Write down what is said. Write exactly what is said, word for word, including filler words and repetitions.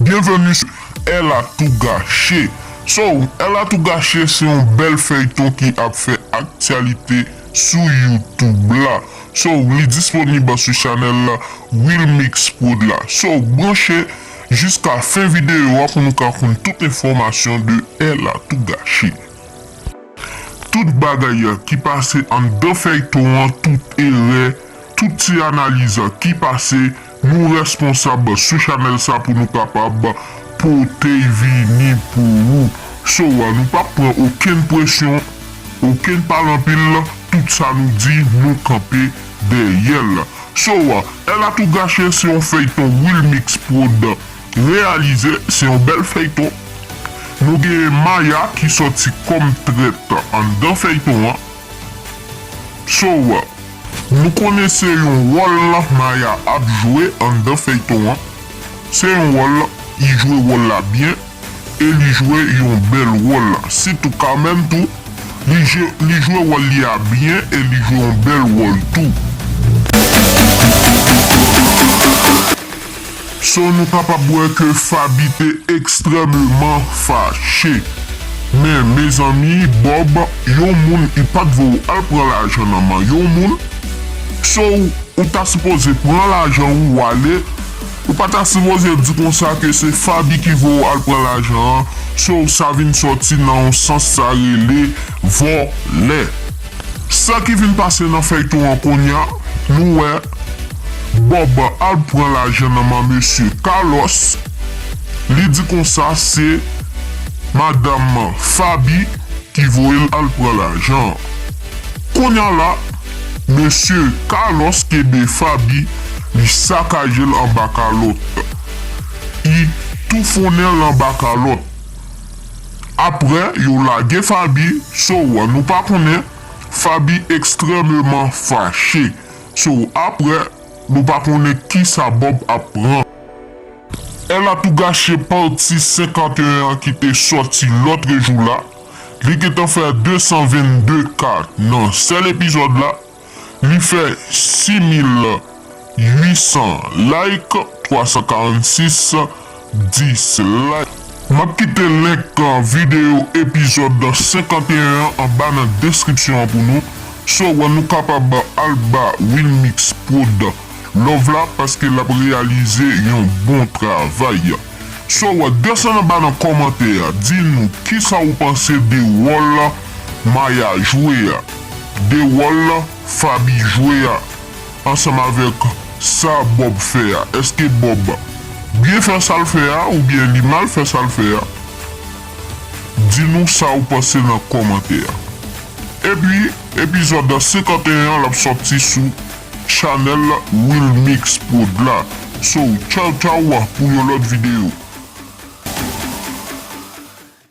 Byenveni sou Elle a tout gâché. So, Elle a tout gâché se yon bèl fèyton ki ap fè aktyalite sou YouTube la. So, li disponib sou chanèl Wilmix Prod la. So, branche jiska fen videyo a pou nou ka konn tout enfòmasyon de Elle a tout gâché. Tout bagay ki pase anndan fèyton an, tout erè, tout ti analiz ki pase, nou responsab sou chanèl sa pou nou kapab pote vini pou ou. So, nou p ap pran okenn presyon, okenn pale anpil, tout sa nou di, nou kanpe dèyè l. So, Elle a tout gâché se yon fèyton Wilmix Prod reyalize, se yon bèl fèyton. Nou gen Maya ki sòti kòm trèt anndan fèyton an. So, nou konnen se yon wòl Maya ap jwe anndan fèyton an. Se yon wòl, li jwe wòl la byen e li jwe yon bèl wòl. Sitou kanmenm tou, li je- li jwe wòl li a byen e li jwe yon bèl wòl tou. So, nou kapab wè ke Faby te ekstrèmeman fache. Men, mezanmi, Bob, yon moun, li pa t voye w al pran lajan nan men yon moun. So, ou ta sipoze pran lajan ou, w ale. Ou pa ta sipoze di konsa ke se Faby ki voye w al pran lajan an. So, sa vin sòti nan yon sans, sa rele vòlè. Sa ki vin pase nan fèyton an kounye a, nou wè Bob al pran lajan nan men mesye Carlos. Li di konsa se madanm Faby ki voye l al pran lajan an. Kounye a la, mesye Carlos kenbe Faby, li sakaje l anba kalòt. Li toufonnen l anba kalòt. Apre, yo lage Faby, so, nou pa konnen, Faby ekstrèmeman fache. So, apre, nou pa konnen kisa Bob ap pran. Elle a tout gâché pati senkanteyen an ki te sòti lòtrejou la. Li gentan fè de san vennde K nan sèl epizòd la. Li fè sis mil uit san like, twa san karannsis dislike. M ap kite link videyo epizòd senkanteyen an anba nan deskripsyon an pou nou. So, nou kapab al ba Wilmix Prod love la paske l ap reyalize yon bon travay. So, desann anba nan kòmantè a, di nou kisa ou panse de wòl Maya jwe a, de wòl Faby jwe a, ansanm avèk sa Bob fè a. Èske Bob byen fè sa l fè a oubyen li mal fè sa l fè a? Di nou sa ou panse nan kòmantè a. Epi, epizòd senkanteyen an l ap sòti sou chanèl Wilmix Prod la. So, tchaw tchaw pou yon lòt videyo.